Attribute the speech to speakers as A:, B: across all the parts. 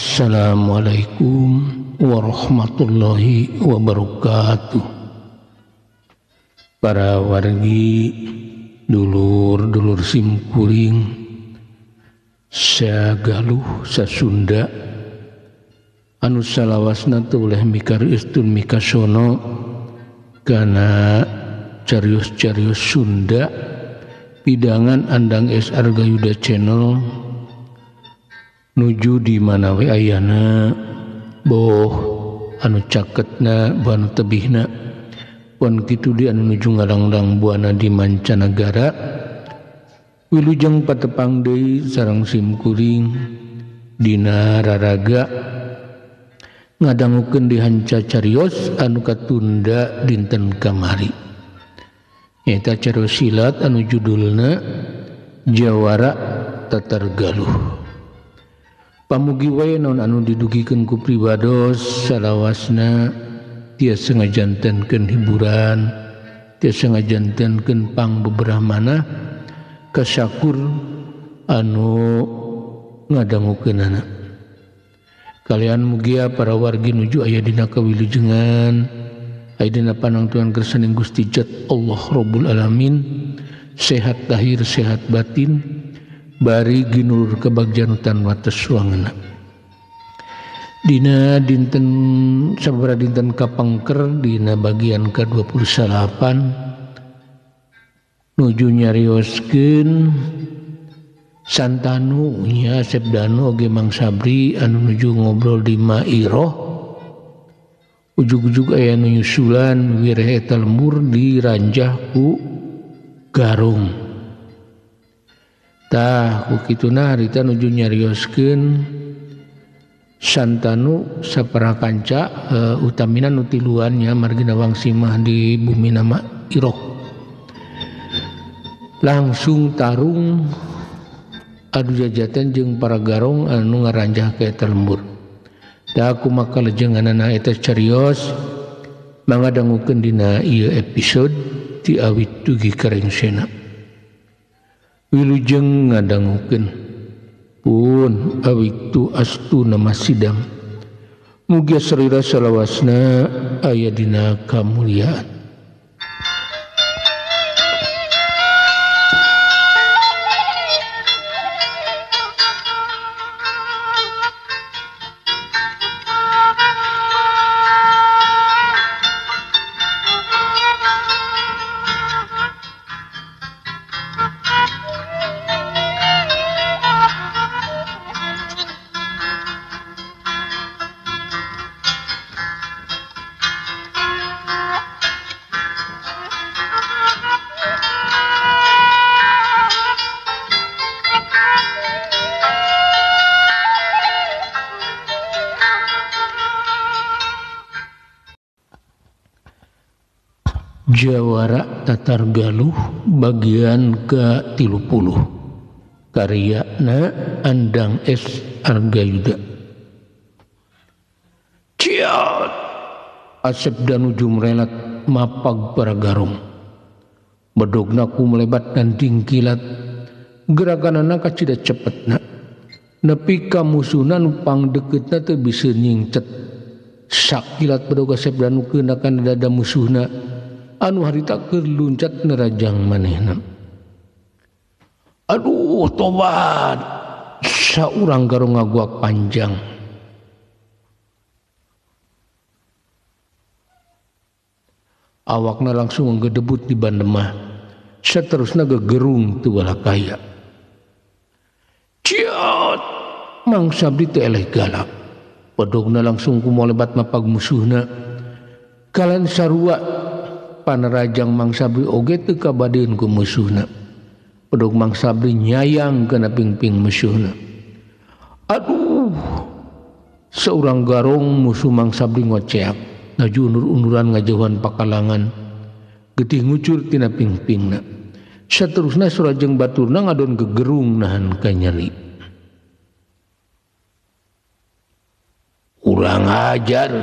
A: Assalamualaikum warahmatullahi wabarakatuh. Para wargi, dulur-dulur simkuring, sagaluh sasunda anu salawasna teu boleh mikareustun mikasono kana carios-carios Sunda pidangan Andang S Argayuda Channel nuju di mana we ayana boh anu caketna boh anu tebihna pon kitu di anu nuju ngalanglang buana di mancanagara. Wilujeng patepang deui sareng simkuring dina raraga ngadangukeun di hanca carios anu katunda dinten kamari, nyaeta carios silat anu judulna Jawara Tatar Galuh. Pamugi wae naon anu didugikeun ku pribados salawasna tiasa ngajantenkeun hiburan, tiasa ngajantenkeun pangbeberah manah kasakur anu ngadangukeunana. Kalian mugia para wargi nuju aya dina kawilujengan, aya dina panangtuan kersaning Gusti Jat Allah Rabbul Alamin, sehat lahir sehat batin, bari ginulur kebagjanutan wates wangena. Dina dinten sabaraha dinten kapengker dina bagian ke-28 nuju nyarioskeun Santanu nya Asep Danu oge Mang Sabri anu nuju ngobrol di Mairoh. Ujug-ujug aya nu nyusulan wireh eta lembur diranjah ku garung. Tah ku kituna harita nuju nyarioskeun Santanu sapara kanca utamina nu tiluan nya margina wangsimah di bumi nama Iroh. Langsung tarung adu jajatan jeung para garong anu ngaranjah ka eta lembur. Tah kumaha lejenganana eta carios mangadangukeun dina ieu episode ti awit dugi ka rengsena. Wilujeng ngadangukeun pun awitu astu nama sidam. Mugia sarira salawasna aya dina kamuliaan. Jawara Tatar Galuh bagian ke-30 karyana Andang S Argayuda. Ciat Asep Danu jumrelat mapag para garong. Bedogna ku melebat dan dingkilat, gerakanana kacida cepetna. Nepi ka musuhna nu pangdeukeutna teu bisa nyingcet. Sakilat bedog Asep Danu keuna kana dada musuhna anu harita keur luncat nerajang manehna. Aduh tobat, saurang garong ngaguak panjang. Awakna langsung ngedebut di bandemah. Seterusna gegerung teu balakaya. Ciot, Mang Sabri teu eleh galak. Pedogna langsung kumolebat mapag musuhna. Kalian sarua panerajang Mang Sabri oge teu kabadeun ku musuhna. Pedog Mang Sabri nyayang kana pingping musuhna. Aduh, seorang garong musuh Mang Sabri ngoceak, laju undur-unduran ngajauhan pakalangan, getih ngucur tina pingpingna. Saterusna surajeng baturna ngadon gegerung nahan kanyeri. Kurang ajar.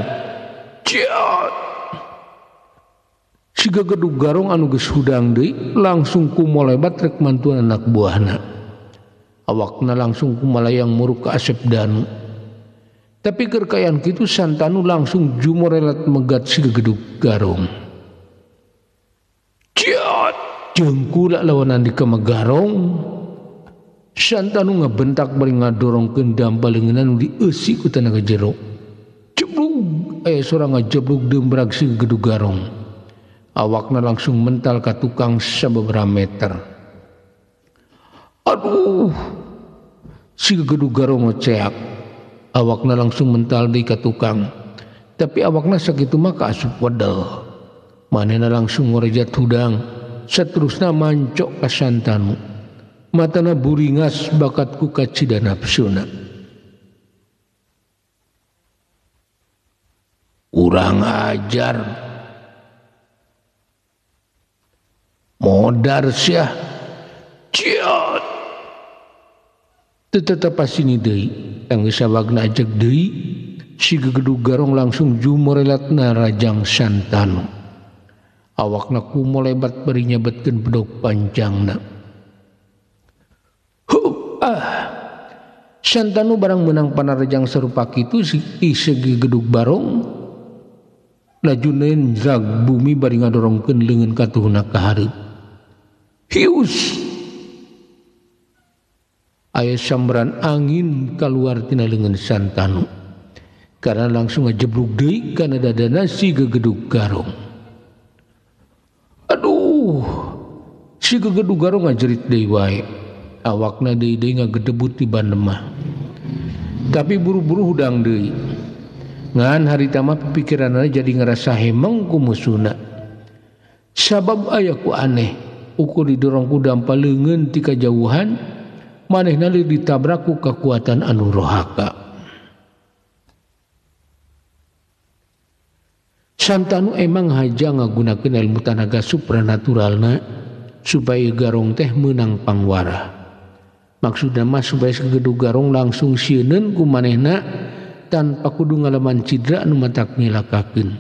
A: Ciot. Siga gedug garong anu geus hudang deui langsung ku molebat rek mantuan anak buahna. Awakna langsung ku malayang muruk ka Asep Danu. Tapi keur kaayaan kitu Santanu langsung jumorelat megat si gegedug garong. Ciat jengkulak lawan Andika Megarong. Santanu ngabentak bari ngadorongkeun dampa leungeunna nu dieusi ku tanaga jero. Jeblug aya sora ngajeblug deumbrag si gegedug garong. Awakna langsung mental ka tukang sababaraha meter. Aduh, si gegedug garong ngoceak. Awakna langsung mental deui ka tukang. Tapi awakna sakitu mah kaasup wedel. Manehna langsung ngorejat hudang, saterusna mancok ka Santanu. Matana buringas bakat ku kacida nafsuna. Urang ajar. Modar sia. Ciot. Teu tetep sini deui, tanggeus sawagna ajeg deui, si gegedug garong langsung jumorelatna rajang Santanu. Awakna kumolebat bari nyabetkeun bedog panjangna. Hup ah. Santanu barang menang panarajang sarupa kitu si gegedug barong laju nenjrag bumi bari ngadorongkeun leungeun katuhuna ka hareup. Hius. Aya sambaran angin kaluar tina leungeun Santanu. Karena langsung ngajeblug deui kana dadana si gegedug garong. Aduh, si gegedug garong ngajerit deui wae. Awakna deui-deui ngagedebut di bandemah. Tapi buru-buru hudang deui. Ngan harita mah pikiranna jadi ngerasa hemeng ku musuhna. Sabab aya ku aneh, ukur didorong ku dampa leungeun ti kajauhan, manehna ditabrak ku kekuatan anu rohaka. Santanu emang haja ngagunakeun ilmu tanaga supranaturalna supaya garong teh meunang pangwarah. Maksudna mah supaya segedug garong langsung sieuneun ku manehna tanpa kudu ngalaman cidra anu matak nyilakakeun.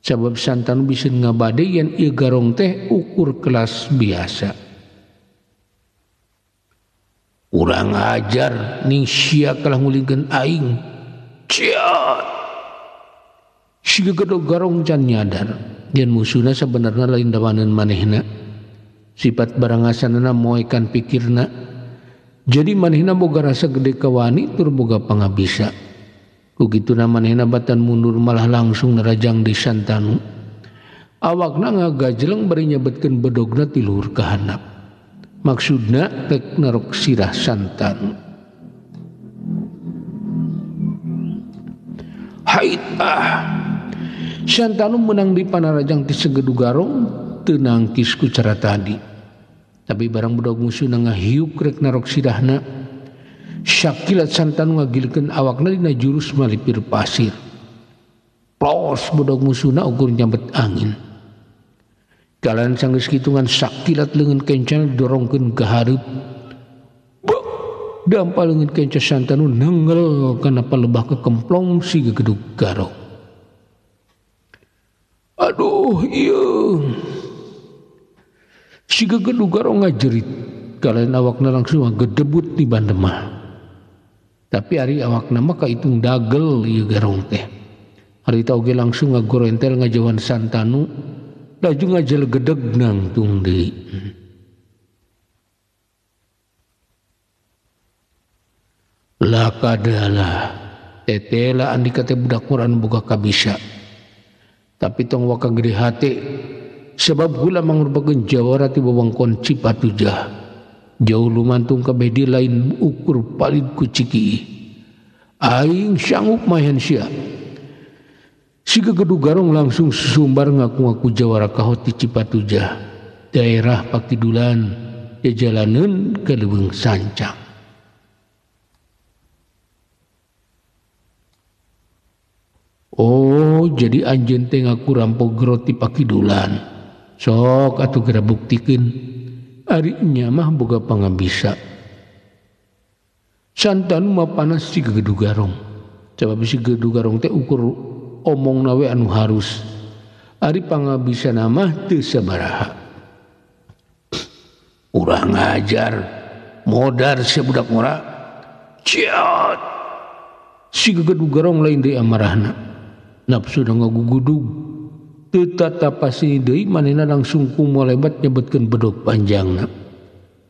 A: Sabab Santanu bisa ngabade yen ieu garong teh ukur kelas biasa. Urang ajar ning sia kalah ngulingkeun aing. Ciat. Si gegedog garong can nyadar yen musuhna sabenerna lain dawaneun manehna. Sifat barangasanana moekan pikirna. Jadi manehna boga rasa gede kawani tur boga pangabisa. Ku kituna manehna batan mundur malah langsung nerajang di Santanu. Awakna ngagajleng bari nyebetkeun bedogna ti luhur ka handap. Maksudna rek narok sirah Santanu. Hait ah. Santanu menang di panarajang ti segedug garong teu nangkis ku cara tadi. Tapi barang bedog musuhna ngahiuk rek narok sirahna. Syakilat Santanu ngagilkeun awakna dina jurus malipir pasir. Plos bedog musuhna ukur nyabet angin. Jalan sanggeus kitungan sakilat leungeun kencana didorongkeun ka hareup. Bek, dampa leungeun kenca Santanu nenggel kana palebah kekemplong si gegedug garong. Aduh ieu. Si gegedug garong ngajerit. Kalayan awakna langsung ngagedebut di bandemah. Tapi ari awakna mah kaitung dagel ieu garong teh. Harita oge langsung ngagorentel ngajauhan Santanu. Laju ngajelegedeg nangtung deui. Lakadalah tetela andika teh budak Quran boga kabisa. Tapi tong waka gede hate sebab gula mangrupakeun jawara ti wewengkon Cipatujah. Jauh lumantung kabeh di lain ukur palid ku ciki. Aing sanggup mahen sia. Si gegedug garong langsung sumbar ngaku-ngaku jawara kahot di Cipatujah, daerah Pakidulan, jajalaneun ka Leuweung Sancang. Oh, jadi anjeun teh ngaku rampok roti Pakidulan. Sok atuh geura buktikeun. Ari nya mah boga pangabisa. Santanu mah panas si gegedug garong. Sabab si gegedug garong teh ukur omong nawe anu harus. Ari pangabisana mah teu sabaraha. Urang ajar, modar sia budak ngora. Ciat. Si gegedug garong lain deui amarahna. Nafsu ngagugudug. Teu tatapasini deui manehna langsung ku molebat nyebetkeun bedog panjangna.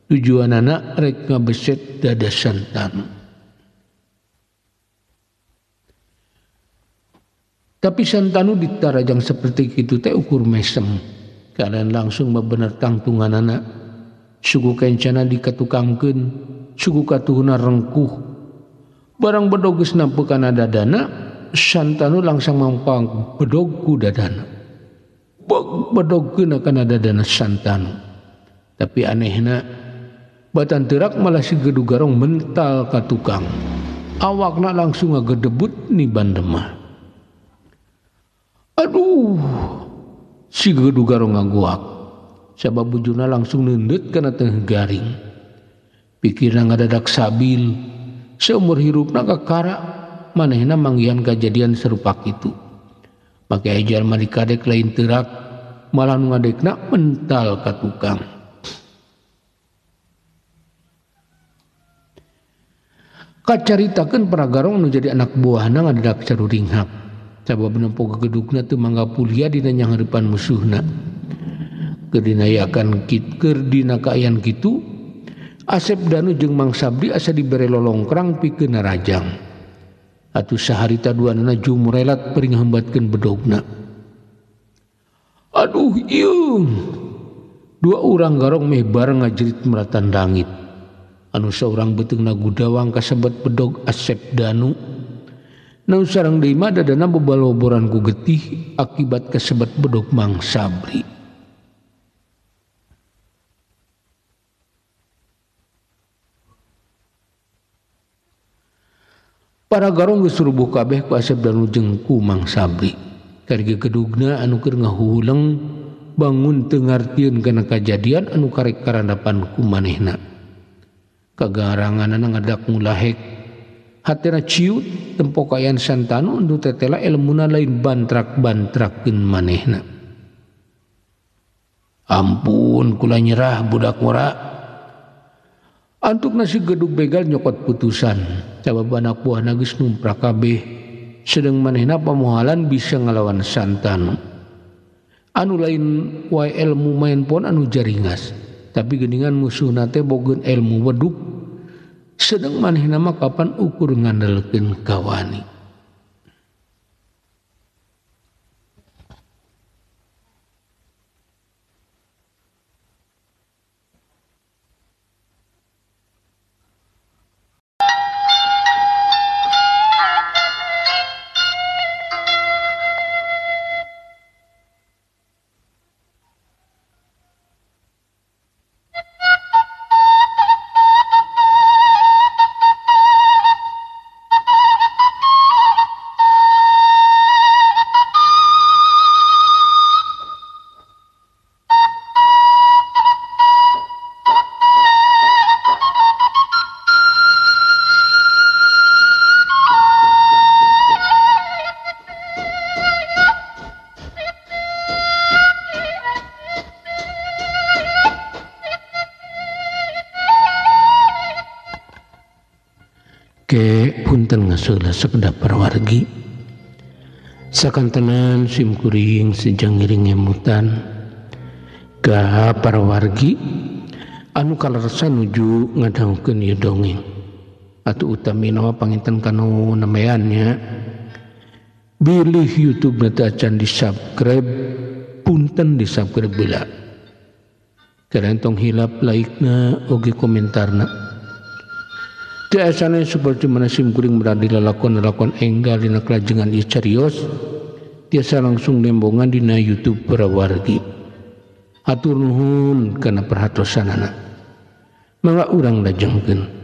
A: Tujuanana rek ngabeset dada Santanu. Tapi Santanu ditarajang seperti kitu teh ukur mesem. Kalian langsung bebener tangtunganana. Suku kencana dikatukangkeun, suku katuhuna rengkuh. Barang bedog geus nampe kana dadana, Santanu langsung mampang bedog ku dadana. Bedogkeun kana dadana Santanu. Tapi anehna batan teurak malah si gedug garong mental ka tukang. Awakna langsung ngagedebut niban demah. Aduh, si gedug garong ngaguak. Sabab bujurna langsung neundeut kana tengah garing. Pikirna ngadadak sabil. Seumur hirupna kakara manehna manggihan kajadian serupa kitu. Make jalma dikadek lain teurak, malah nu ngadekna mental ka tukang. Kacaritakeun para garong nu jadi anak buahna ngadadak caruringhak. Sabab nempo gegedugna teu mangga pulia dina nyanghareupan musuhna. Keur dinayakan keur dina kaayaan kitu, Asep Danu jeung Mang Sabri asa dibere lolongkrang pikeun narajang. Atuh saharita duanana jumrelat pering hambatkeun bedogna. Aduh ieu. Dua urang garong meh bareng ngajerit meratan langit. Anu saurang beuteungna gudawang kasebet bedog Asep Danu. Nu sareng deui mah dadana bebaloboran ku getih akibat kasebet bedog Mang Sabri. Para garong geus rubuh kabeh ku Asep Danu jeung ku Mang Sabri. Kari gegedugna anu keur ngahuhuleng bangun teu ngartieun kana kajadian anu karek karandapan ku manehna. Kagaranganana ngadak ngulahek. Hatena ciut tempo kaayaan Santanu nu tetela elmuna lain bantrak-bantrakeun manehna. Ampun kula nyerah budak ngora. Antukna si gedug begal nyokot putusan. Sabab anak buahna geus numprak kabeh. Sedeng manehna pamohalan bisa ngalawan Santanu. Anu lain wae ilmu main pon anu jaringas. Tapi geuningan musuhna teh bogeun ilmu weduk. Sedeng manehna mah kapan ukur ngandelkeun kawani. Ke punten ngaseula sakedap parawargi. Sakantenan sim kuring sejang ngiring ngemutan ka parawargi anu kalersan nuju ngadangukeun ieu dongeng. Atuh utamina mah panginten kanu nemeannya. Bilih YouTube na teu acan di-subscribe, punten di-subscribe bila. Kalian tong hilap like-na oge komentarna. Teu asana seperti mana sim kuring berada lalakon-lalakon enggal dina kelajengan ieu carios tiasa langsung nembongan dina YouTube parawargi. Hatur nuhun kana perhatosanana. Mangga urang lajengkeun.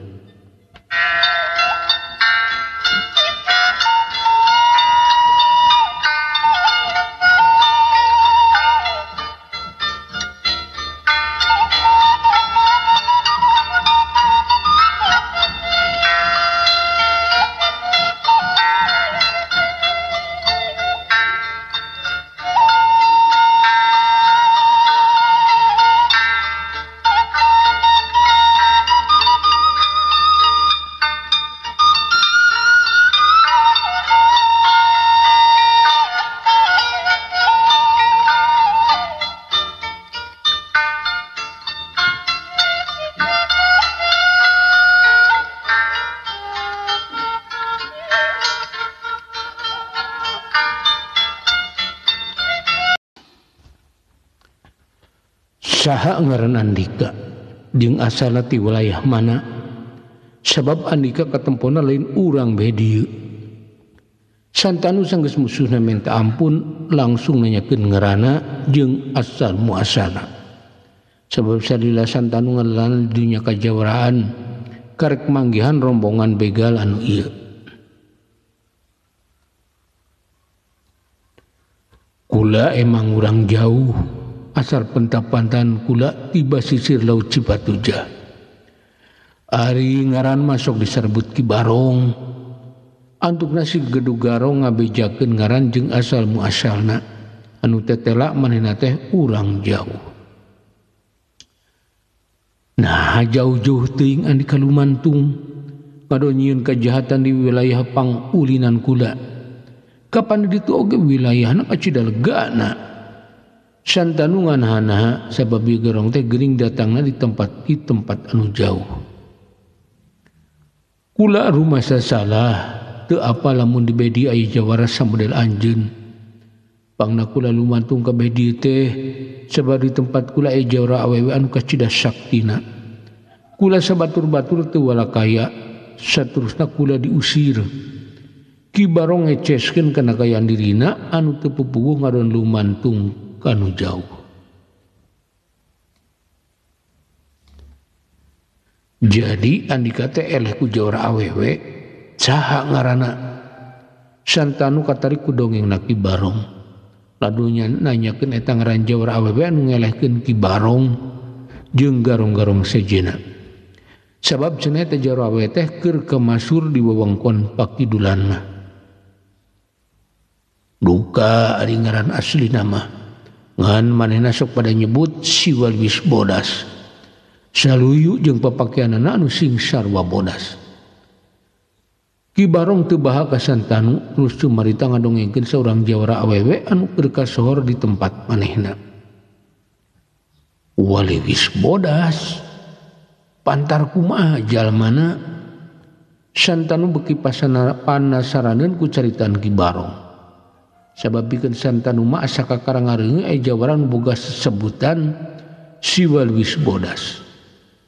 A: Saha ngaran Andika jeung asalna ti wilayah mana? Sabab Andika katempona lain urang bae dieu. Santanu sanggeus musuhna minta ampun langsung nanyakeun ngaranna jeung asal muasalna. Sabab salila Santanu ngalalana di dunya kajawaraan karek manggihan rombongan begal anu ieu. Kula emang urang jauh, asal pentapantan kula tiba sisir laut Cipatujah. Ari ngaran masuk diserbut Ki Barong. Antuk nasi gedug garong ngabejakeun ngaran jeung asal muasalna anu tetela manehna teh urang jauh. Nah jauh-jauh teuing Andika lumantung ngadonyieun kajahatan di wilayah pangulinan kula. Kapan ditu oge wilayahna kacida legana. Santanu nganhana sabab ieu garong teh geuning datangna di tempat anu jauh. Kula rumasa salah teu apa lamun di bedi aya jawara samodel anjeun. Pangna kula lumantung ka bedi teh sabab di tempat kula aya jawara awewe anu kacida saktina. Kula sabatur-batur teu walakaya, saterusna kula diusir. Ki Barong ngeceskeun kana kayaan dirina anu teu pupuguh ngadon lumantung kanu jauh. Jadi Andika teh eleh ku jawara awewe saha ngaranna? Santanu katarik ku dongengna Ki Barong. Ladunya nanyakeun eta ngaran jawara awewe anu ngelehkeun Ki Barong jeung garong-garong sejenna. Sabab cenah eta jawara awewe teh keur kemasur di wewengkon Pakidulan mah. Duka ari ngaran asli nama. Ngan manehna sok pada nyebut si Walwis Bodas. Saluyu jeung papakeanana anu sing sarwa bodas. Ki Barong teu baha ka Santanu terus cumarita ngadongengkeun saurang jawara awewe anu keur kasohor di tempat manehna. Waliwis Bodas pantar kumaha jalmana? Santanu beuki panasaraneun ku caritaan Ki Barong. Sabab pikeun Santanu mah asa kakara ngareungeun aya jawara anu boga sesebutan si Walwis Bodas.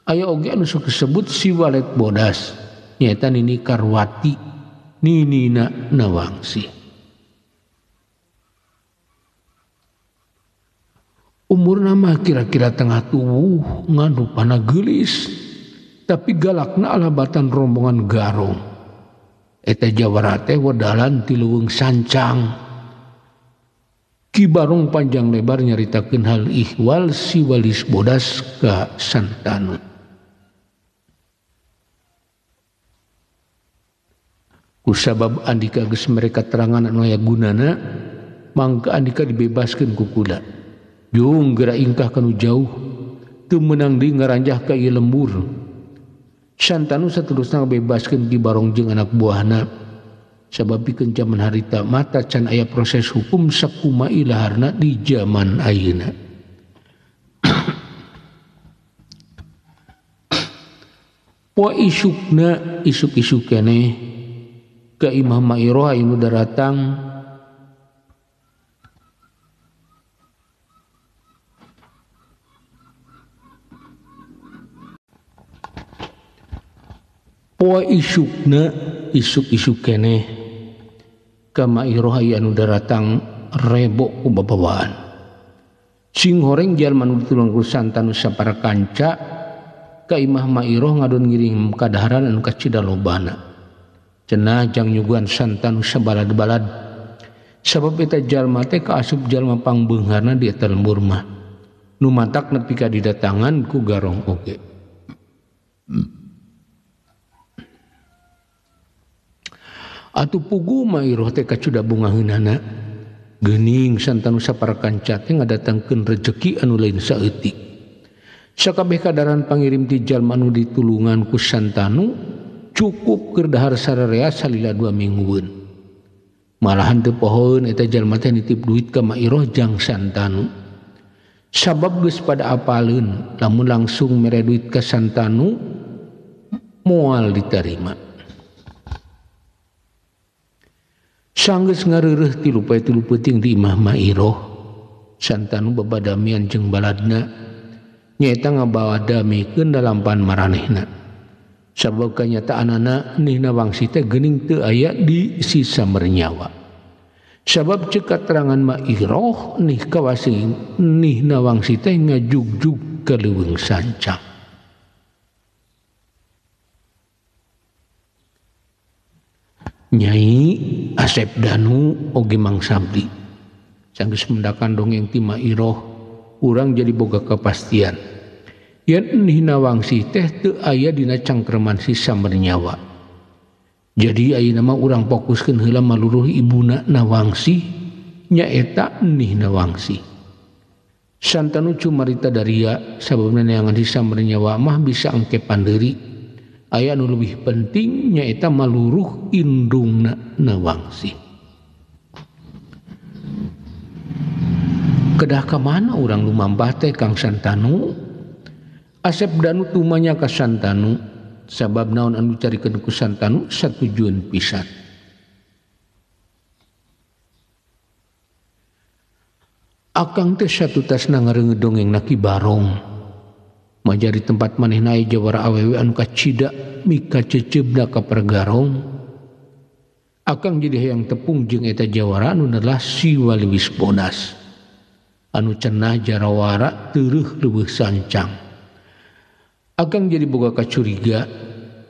A: Aya oge anu sok disebut si Walet Bodas. Nyaeta Nini Karwati, Ninina Nawangsi. Umurna mah kira-kira tengah tuwuh ngan rupana geulis, tapi galakna alabatan rombongan garong. Eta jawara teh wedalan ti leuweung sancang. Ki Barong panjang lebar nyaritakeun hal ihwal si Walis Bodas ka Santanu. Kusabab Andika geus mere katerangan anu aya gunana, mangka Andika dibebaskeun ku kula. Jung geura ingkah kanu jauh, teu meunang deui ngaranjah ka ieu lembur. Santanu saterusna ngabebaskeun Ki Barong jeung anak buahna. Sabab pikeun jaman harita mata can aya proses hukum sakuma ilaharna di jaman ayeuna. Poe isukna isuk-isuk keneh ka Imah Mairoh anu daratang poe isukna isuk-isuk keneh ka Mairoh anu daratang rebo ku babawaan. Sing horeng jalma nu ditulung ku Santanu sapara kanca ka Imah Mairoh ngadon ngiring kadaharan anu kacida lobana. Cenah jang nyuguhan Santanu sabalad-balad. Sabab eta jalma teh kaasup jalma pangbeungharna di eta lembur mah. Nu matak nepi ka didatangan ku garong oge. Atuh pugu Mairoh teh kacuda bungaheunana. Geuning Santanu sapara kanca teh ngadatangkeun rejeki anu lain saeutik. Sakabeh kadaran pangirim ti jalma anu ditulungan ku Santanu cukup keur dahar sararea salila 2 minggueun. Malahan teu pohoeun eta jalma teh nitip duit ka Mairoh jang Santanu. Sabab geus pada apaleun lamun langsung mere duit ka Santanu moal ditarima. Sanggeus ngareureuh 3 poe 3 peuting di imah Mairoh, Santanu babadamian jeung baladna. Nyaeta ngabawa damikeun dalampan maranehna. Sabab kanyataanana Nih Nawangsi teh geuning teu aya di sisa mernyawa. Sabab ceuk katerangan Ma Iroh nih kawasing Nih Nawangsi teh ngajugjug ka leuweung sancang. Nyai Asep Danu oge Mang Sabri sanggeus mendakan dongeng ti Ma Iroh urang jadi boga kepastian yen Nih Nawangsi teh teu aya dina cangkreman sisa mernyawa. Jadi ayeuna mah urang fokuskeun heula maluruh ibuna Nawangsi nyaeta Nih Nawangsi. Santanu cumarita daria sababna neangan sisa mernyawa mah bisa engke pandeuri. Aya anu leuwih penting nyaeta maluruh indungna Nawangsi. Kedah ka mana urang lumampah teh Kang Santanu? Asep Danu tumanya ka Santanu sabab naon anu carikeun ku Santanu satujuan pisan. Akang teh satutasna ngareungeut dongeng na Ki Barong. Majari tempat manehna aya jawara awewe anu kacida mika ceceubna ka pergarong. Akang jadi hayang tepung jeung eta jawara anu adalah si Waliwis Bodas. Anu cenah jarawara teureeh leuweuh sancang. Akang jadi boga kacuriga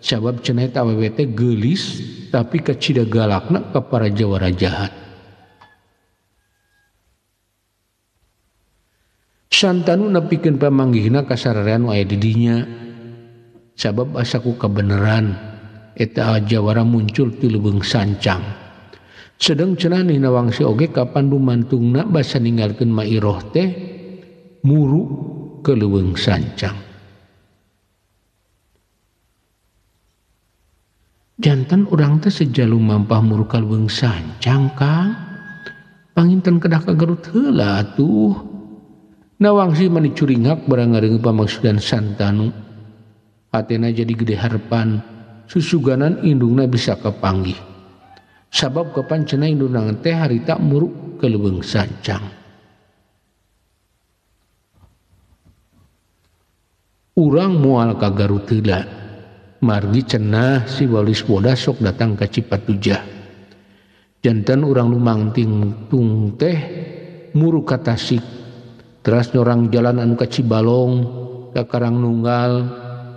A: sabab cenah eta awewe teh geulis tapi kacida galakna ka para jawara jahat. Santanu nepikeun pamanggihna ka sararean nu aya di dinya sabab asa ku kabeneran eta jawara muncul ti leuweung sancang. Sedeng cenah Nih Nawangsi oge kapan dumantungna basa ninggalkeun Ma Iroh teh muru ke leuweung sancang. Jantan urang teh sejalu mampah muru ka leuweung sancang Kang. Panginten kedah ka Garut heula atuh. Nawangsi mani curingak barang ngareungeut pamaksudan Santanu. Hatena jadi gede harepan susuganan indungna bisa kapanggih. Sabab kapan cenah indungna teh harita muruk ke leuweung sancang. Urang moal ka Garut heula. Margi cenah si Walis Bodas sok datang ka Cipatujah. Jantan urang lumangting tung teh muruk ka Tasik. Teras nyorang jalan anu ka Cibalong, ka Karangnunggal,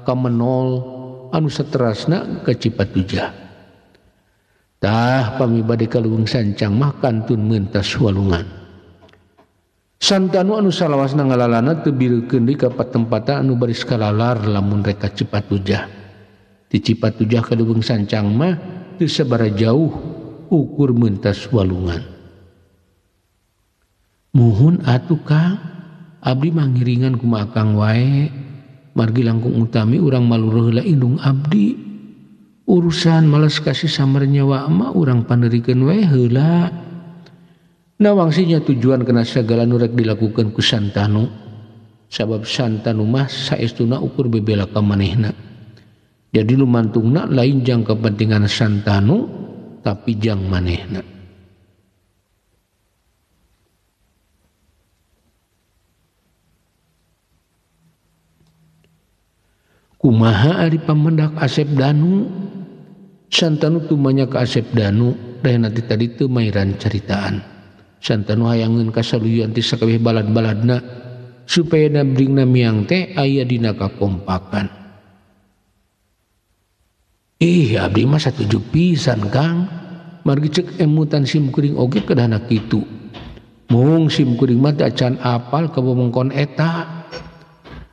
A: ka Menol, anu saterasna ka Cipatujah. Tah pami bade ka leuweung sancang mah kantun mentas walungan. Santanu anu salawasna ngalalana teu bireukeun deui ka patempatan anu baris kalalar lamun rek ka Cipatujah. Ti Cipatujah ka leuweung sancang mah teu sabaraha jauh ukur mentas walungan. Muhun atuh Kang, abdi mangiringan kumaha Akang wae. Margi langkung utami urang maluruh heula indung abdi. Urusan males kasih samernyawa mah urang panerikeun wae heula. Nawangsinya tujuan kena sagala nu rek dilakukeun ku Santanu. Sabab Santanu mah saestuna ukur bebela ka manehna. Jadi lumantungna lain jang kepentingan Santanu tapi jang manehna. Kumaha ari pamendak Asep Danu? Santanu tumanya ka Asep Danu deh nanti tadi teu mairan caritaan. Santanu hayangeun kasaluyuan ti sakabeh balad-baladna supaya nabringna miang teh aya dina kakompakan. Ih, abdi mah satuju pisan Kang. Margi ceuk emutan sim kuring oge kedahna kitu. Mung sim kuring mah teu acan apal ka wewengkon eta.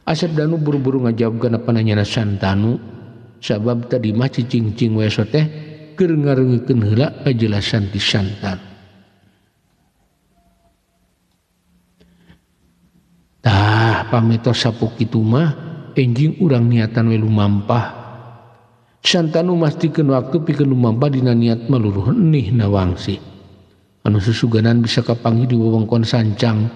A: Asep Danu buru-buru ngajawab kana pananyana Santanu sabab tadi mah cicing-cing we teh keur ngareungikeun heula kajelasan ti Santanu. Tah pametos sapuk kitu mah enjing urang niatan we lumampah. Santanu mastikeun waktu pikeun lumampah dina niat maluruh Nih Nawangsi. Anu susuganan bisa kapanggih di wewengkon sancang.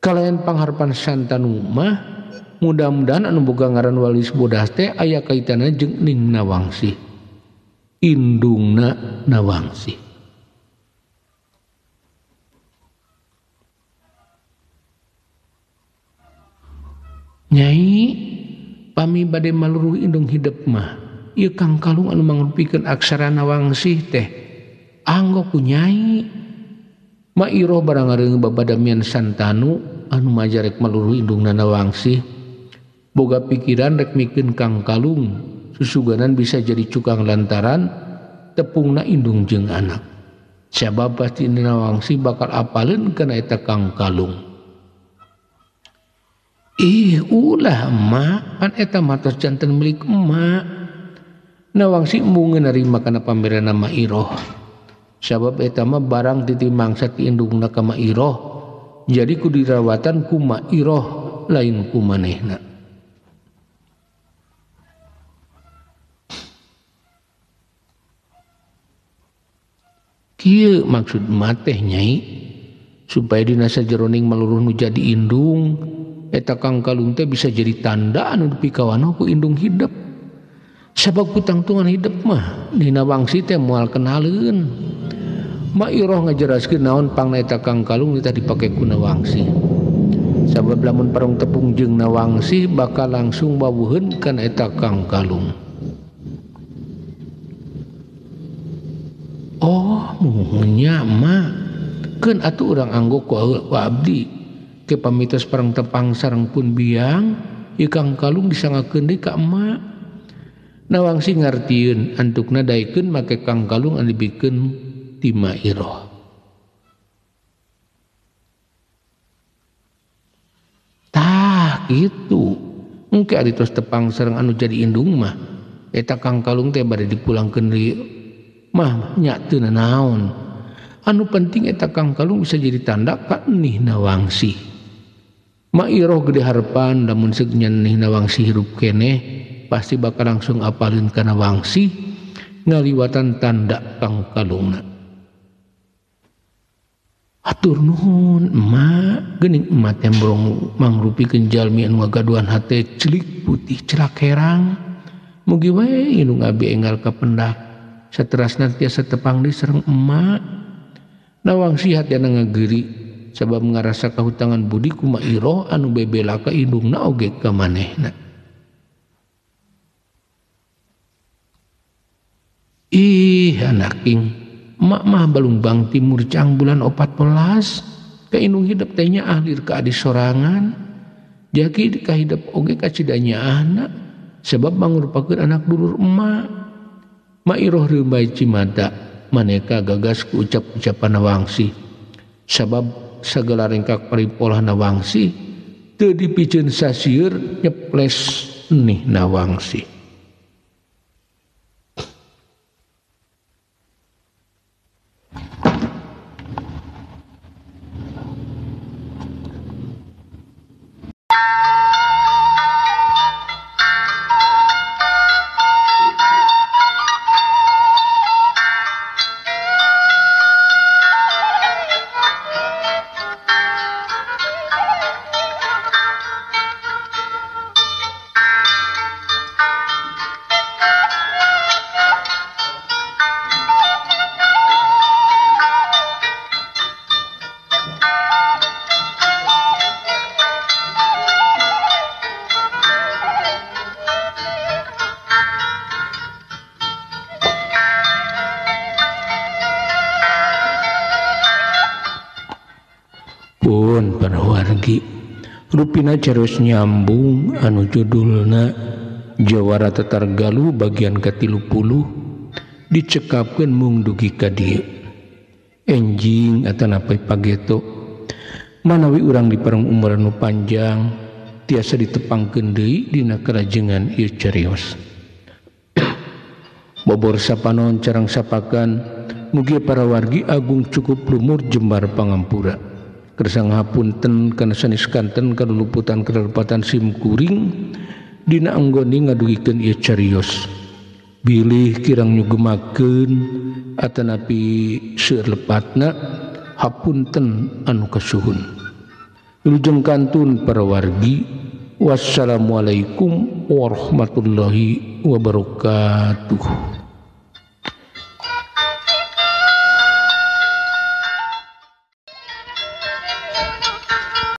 A: Kalayan pangharpan Santanu mah mudah-mudahan anu boga ngaran Walis Bodas teh aya kaitanna jeung Ning Nawangsi. Indungna Nawangsi. Nyai pami bade maluruh indung hidep mah ieu kang kalung anu mangrupikeun aksara Nawangsih teh anggo ku nyai. Ma Iroh barang ngareung babadamian Santanu anu majarek maluruh indungna Nawangsih boga pikiran rek mikeun kang kalung susuganan bisa jadi cukang lantaran tepungna indung jeung anak. Sabab pasti Nawangsih bakal apaleun kana eta kang kalung. Ih ulah emak, pan eta matos janten milik emak. Nawangsih embungeun narima kana pameran Ma Iroh. Sabab eta mah barang titi mangsa ti indungna ka Ma Iroh, jadi ku dirawatan ku Ma Iroh lain ku manehna. Kieu maksud emak teh nyai, supaya dina sajeroning maluruh nu jadi indung, eta kang kalung teh bisa jadi tanda anu dipikawanoh ku indung hidep. Sabab ku tangtungan hidep mah dina Wangsi teh moal kenaleun. Ma Iroh ngajeraskeun naon pangna eta kang kalung teh dipake ku Nawangsi. Sabab lamun parung tepung jeung Nawangsi bakal langsung wawuheun kana eta kang kalung. Oh, muhunnya emak. Keun atuh urang anggo ku abdi. Ke pamitos parang tepang sareng pun biang, ieu kang kalung disangakeun deui ka emak. Nawangsi ngartieun antukna daekeun make kang kalung anu dibikeun ti Ma Iroh. Tah kitu. Engke ari tos tepang sareng anu jadi indung mah, eta kang kalung teh bade dipulangkeun deui mah nya teu nanaon. Anu penting eta kang kalung bisa jadi tanda ka nih Nawangsi. Ma Iroh gede harepan lamun seuk nih Nawangsi hirup keneh pasti bakal langsung apalin ka Nawangsi ngaliwatan tanda kang kalungna. Atur nuhun emak, geuning emak teh borong mangrupikeun jalmi anu ngagaduhan hate celik putih celak herang. Mugi wae indung abi enggal kapendak saterasna tiasa tepang deui sareng emak. Nawangsi hatena ngageri sabab ngarasa kahutangan budi ku Ma Iroh anu bebela ka indungna oge ka manehna. Ih anaking, emak mah balungbang timur cang bulan 14 ka indung hidep teh nya ahlir ka adi sorangan. Jaki ka hidep oge kacida nyaahna sebab mangrupakeun anak dulur emak. Ma Iroh reumbai cimata maneka gagas ku ucap-ucapan Nawangsi. Sabab sagala rengkak paripolah Nawangsi teu dipiceun sasieur nyeples nih Nawangsi. Pun parawargi rupina carus nyambung anu judulna Jawara Tatar Galuh bagian ke-30 dicekapkeun mung dugi ka dieu. Enjing atanapi pageto manawi urang di parang umur anu panjang tiasa ditepangkeun deui dina kerajengan ieu carios. Bobor sapanon carang sapakan mugi para wargi agung cukup lumur jembar pangampura. Kersa ngapunten kana sanes kanten kaluluputan kalepatan sim kuring dina anggoni ngadugikeun ieu carios. Bilih kirang nyugemakeun atanapi seueur lepatna hapunten anu kasuhun. Wilujeng kantun para wargi. Wassalamualaikum warahmatullahi wabarakatuh.